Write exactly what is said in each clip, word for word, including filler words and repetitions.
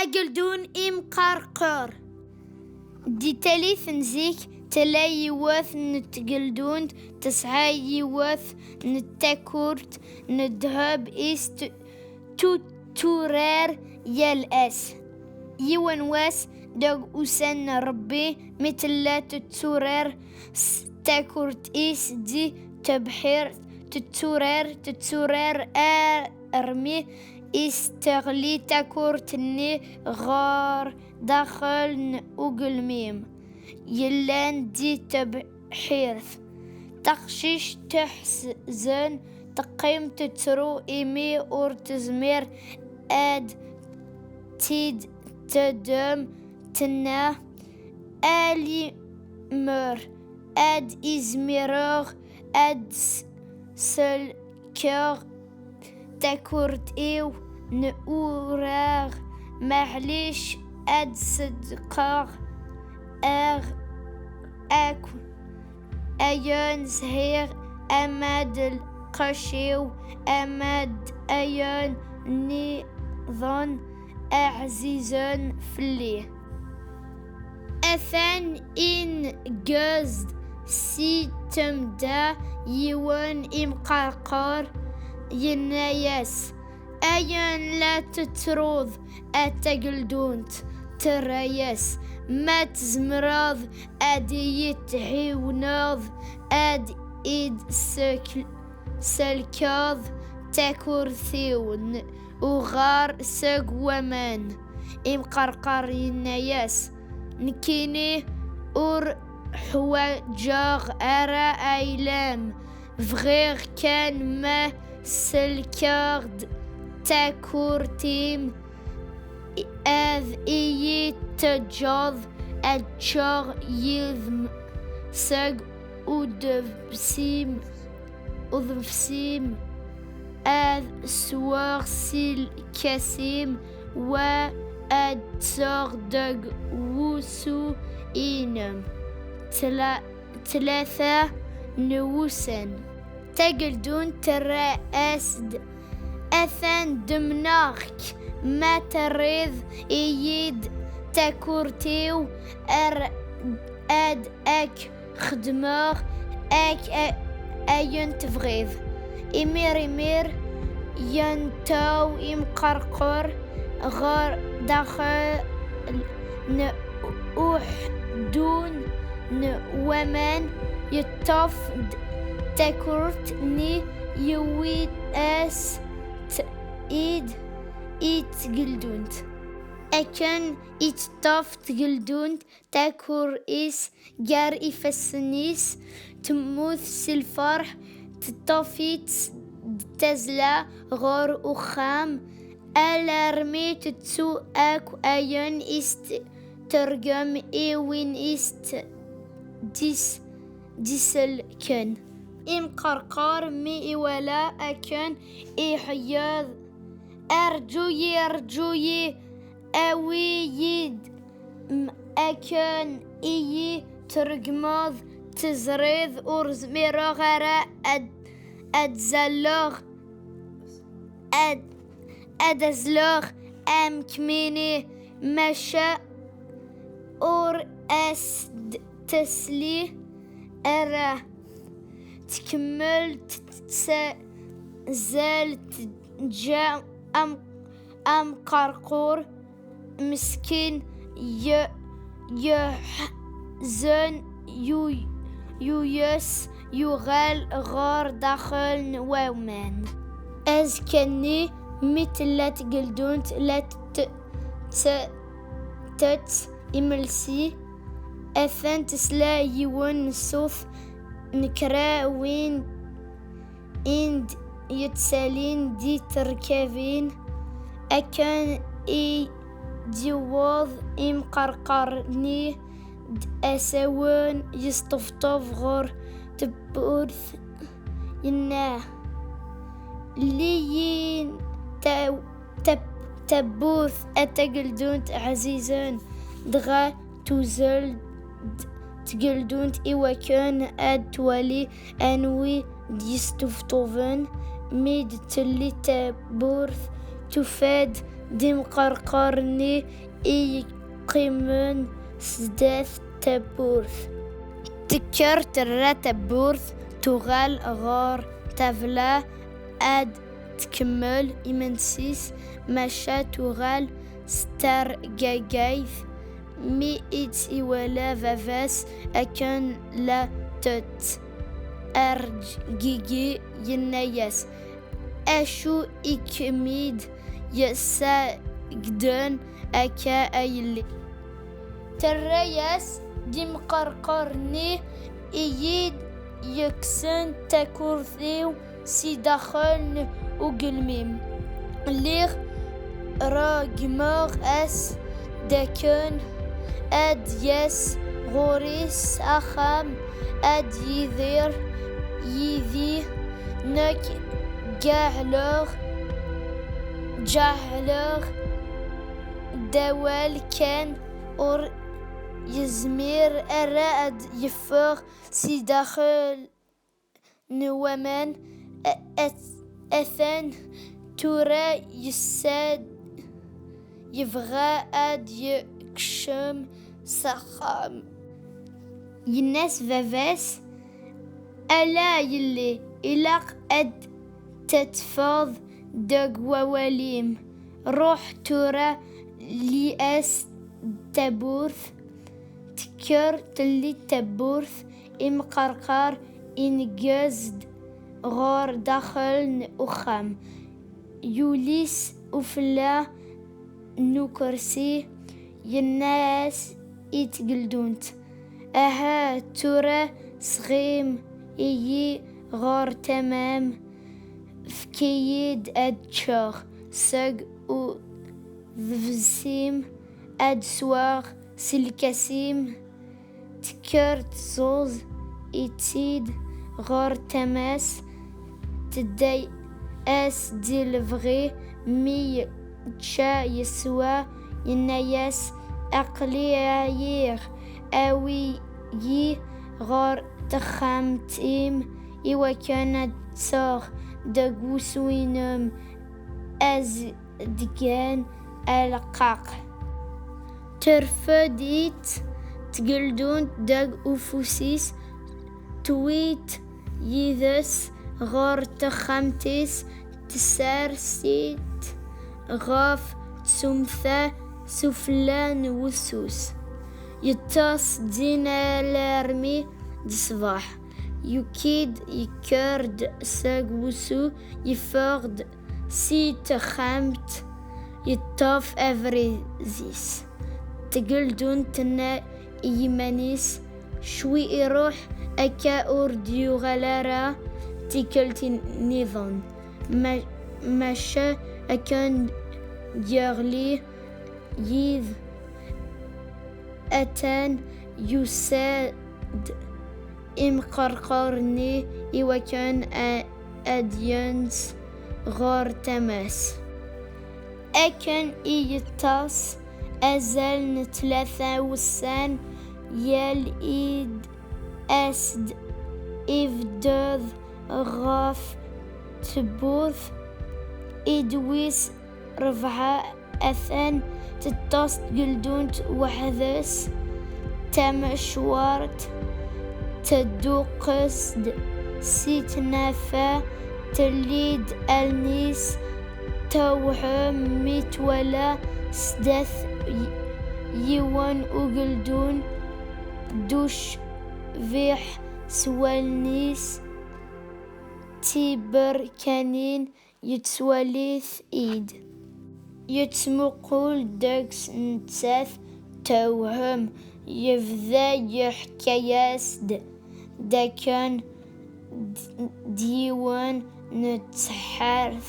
Ageldun imqerqer. Di tallit n zik, tella yiwet n tgeldunt tesɛa yiwet n takurt n ddheb i s-, t-, tutturar yal ass. Yiwen wass, deg ussan n Rebbi, mi tella tetturar s takurt-is di tebḥirt, tetturar, tetturar armi i s-teɣli takurt-nni ɣer daxel n ugelmim yellan di tebḥirt. Taqcict teḥzen, teqqim tettru imi ur tezmir ad tt-id-teddem, tenna: "A limer ad izmireɣ ad s-, selkeɣ takurt-iw n uraɣ, maɛlic ad sedqeɣ aɣ akk ayen sɛiɣ, ama d lqecc-iw, ama d ayen nniḍen ɛzizen fell-i." Atan ineggez-d si temda yiwen imqerqer, yenna-yas: "Ayen la tettruḍ a tageldunt?" Terra-yas: "Ma tzemreḍ ad iyi-tɛiwneḍ ad id-sek-, selkeḍ takurt-iw n uɣar seg waman." Imqerqer yenna-yas: "Nekkini ur ḥwaǧeɣ ara ayla-m, bɣiɣ kan ma selkeɣ-d takurt-im, ad iyi-teǧǧeḍ ad ččeɣ yid-m seg uḍebsi-m, uḍebsi-m, ad sweɣ si lkas-im, wa ad ṭṭseɣ deg wusu-inem." Tla-, tlata n wussan. Tageldunt terra-as-d: "Atan ḍemneɣ-k, ma terriḍ-iyi-d takurt-iw, ar-, ad ak-xedmeɣ ak-, a-, ayen tebɣiḍ." Imir imir, yenṭew imqerqer ɣer daxel n uḥdun n waman, yeṭṭef-d takurt-nni, yewwi-as-tt-id i tgeldunt. Akken i teṭṭef tgeldunt takurt-is gar ifassen-is, temmut si lferḥ, teṭṭef-itt d tazzla ɣer uxxam, alarmi tettu akk ayen i s-tergem i win i s-, dis-, d-iselken. Imqerqer mi iwala akken iḥeyyeḍ: "Rǧu-yi, rǧu-yi, awi-yi-d m-, akken iyi-tregmeḍ, teẓriḍ ur zmireɣ ara ad, ad zalleɣ, ad, ad azzleɣ am kemmini." Maca ur as-d-tesli ara. Tkemmel tettazzal, teǧǧa am-, amqerqur meskin ye-, yeḥzen, yu-, yuyes, yuɣal ɣer daxel n waman. Azekka-nni, mi tella tgeldunt la t-, t-, tett imelsi, atan tesla yiwen n ṣṣut n kra win i d-yettalin di terkabin. Akken i d-yewweḍ imqerqer-nni d asawen, yesṭebṭeb ɣer tewwurt, yenna: "Lli-yi-n ta-, ta-, tawwurt a tageldunt ɛzizen." Dɣa tuzzel-d tgeldunt iwakken ad twali anwi d-yesṭebṭuben. Mi d-telli tawwurt, tufa-d d imqerqar-nni i yeqqimen sdat tawwurt. Tekker terra tawwurt, tuɣal ɣer ṭṭabla ad tkemmel imensi-s, maca tuɣal s tergagayt mi i tt-iwala baba-s akken la tettett. Argigi yenna-yas: "Acu i kem-id yessagden akka a yelli?" Terra-yas: "D imqerqar-nni i yi-d-yekksen takurt-iw si daxel n ugelmim. Lliɣ ṛeggmeɣ-as dakken ad d-yas ɣur-i s axxam, ad yidir yid-i. Nekk ǧeɛleɣ, ǧeɛleɣ d awal kan, ur yezmir ara ad yeffeɣ si daxel n waman." A-, at-, atan tura yessa-d, yebɣa ad yekcem s axxam. Yenna-s baba-s: "Ala a yelli, ilaq ad teṭṭfeḍ deg wawal-im. Ruḥ tura, lli-as tawwurt." Tekker telli tawwurt, imqerqar ineggez-d ɣer daxel n uxxam. Yuli s ufella n ukersi, yenna-as i tgeldunt: "Aha, tura sɣim-iyi ɣer tama-m, efk-iyi-d ad ččeɣ seg udebs-im, ad sweɣ si lkas-im." Tekker tezzuẓ-itt-id ɣer tama-s, tedda-as di lebɣi. Mi yečča yeswa, yenna-yas: "Aql-i ɛyiɣ, awi-yi ɣer texxamt-im iwakken ad tteɣ deg wusu-inem azedgan aleqqaq." Terfed-itt tgeldunt deg ufus-is, tewwi-t yid-s ɣer texxamt-is, tessers-itt ɣef tsumta sufella n wusu-s. Yeṭṭes din alarmi d ṣṣbeḥ. Yuki-d, yekker-d seg wusu, yeffeɣ-d si texxamt, yeṭṭef abrid-is. Tageldunt tenna i yiman-is: "Cwi iruḥ, akka ur d-yuɣal ara tikkelt nniḍen." Ma-, maca akken yeɣli yiḍ, atan yusa-d imqerqar-nni iwakken a-, ad yens ɣer tama-s. Akken i yeṭṭes azal n tlata wussan, yal-id as-d ibded ɣef tewwurt. Idwis rebɛa, atan teṭṭes tgeldunt weḥd-s, tamecwart tedduqqes-d si tnafa, telli-d allen-is, tewhem mi twala sdat y-, yiwen ugeldun d ucbiḥ s wallen-is tiberkanin, yettwali-t-id. Yettmuqul deg-s nettat, tewhem, yebda yeḥka-yas-d dakken d, d yiwen n tḥert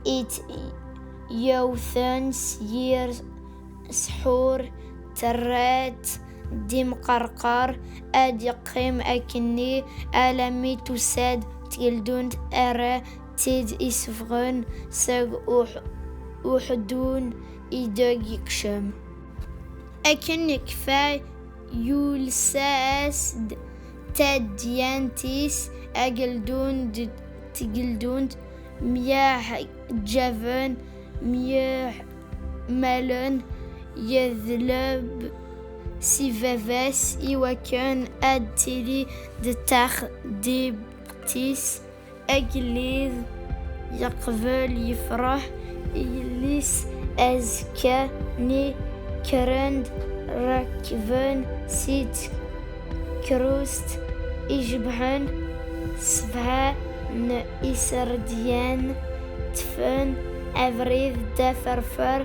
i t-yewten s yir sḥur, terra-t d imqerqar ad yeqqim akkenni alami tusa-d tgeldunt ara tt-id-iseffɣen seg uḥ-, uḥeddun ideg yekcem. Akken yekfa, yulsa-as-d tadyant-is, ageldun d tgeldunt myeḥǧaben, myeḥ-, Malen yedleb si baba-s i wakken ad tili d taxḍibt-is. Agellid yeqbel yefreḥ i yelli-s. Azekka-nni kkren-d rekben si tkerrust icebḥen sebɛa n iserdiyen, ṭṭfen abrid d aferfer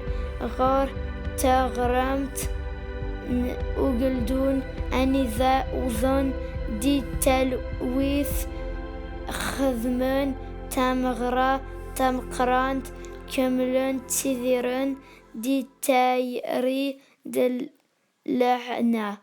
ɣer teɣremt n ugeldun, anida wwḍen di talwit, xedmen tameɣra tameqqrant, kemmlen ttidiren di tayri d lehna.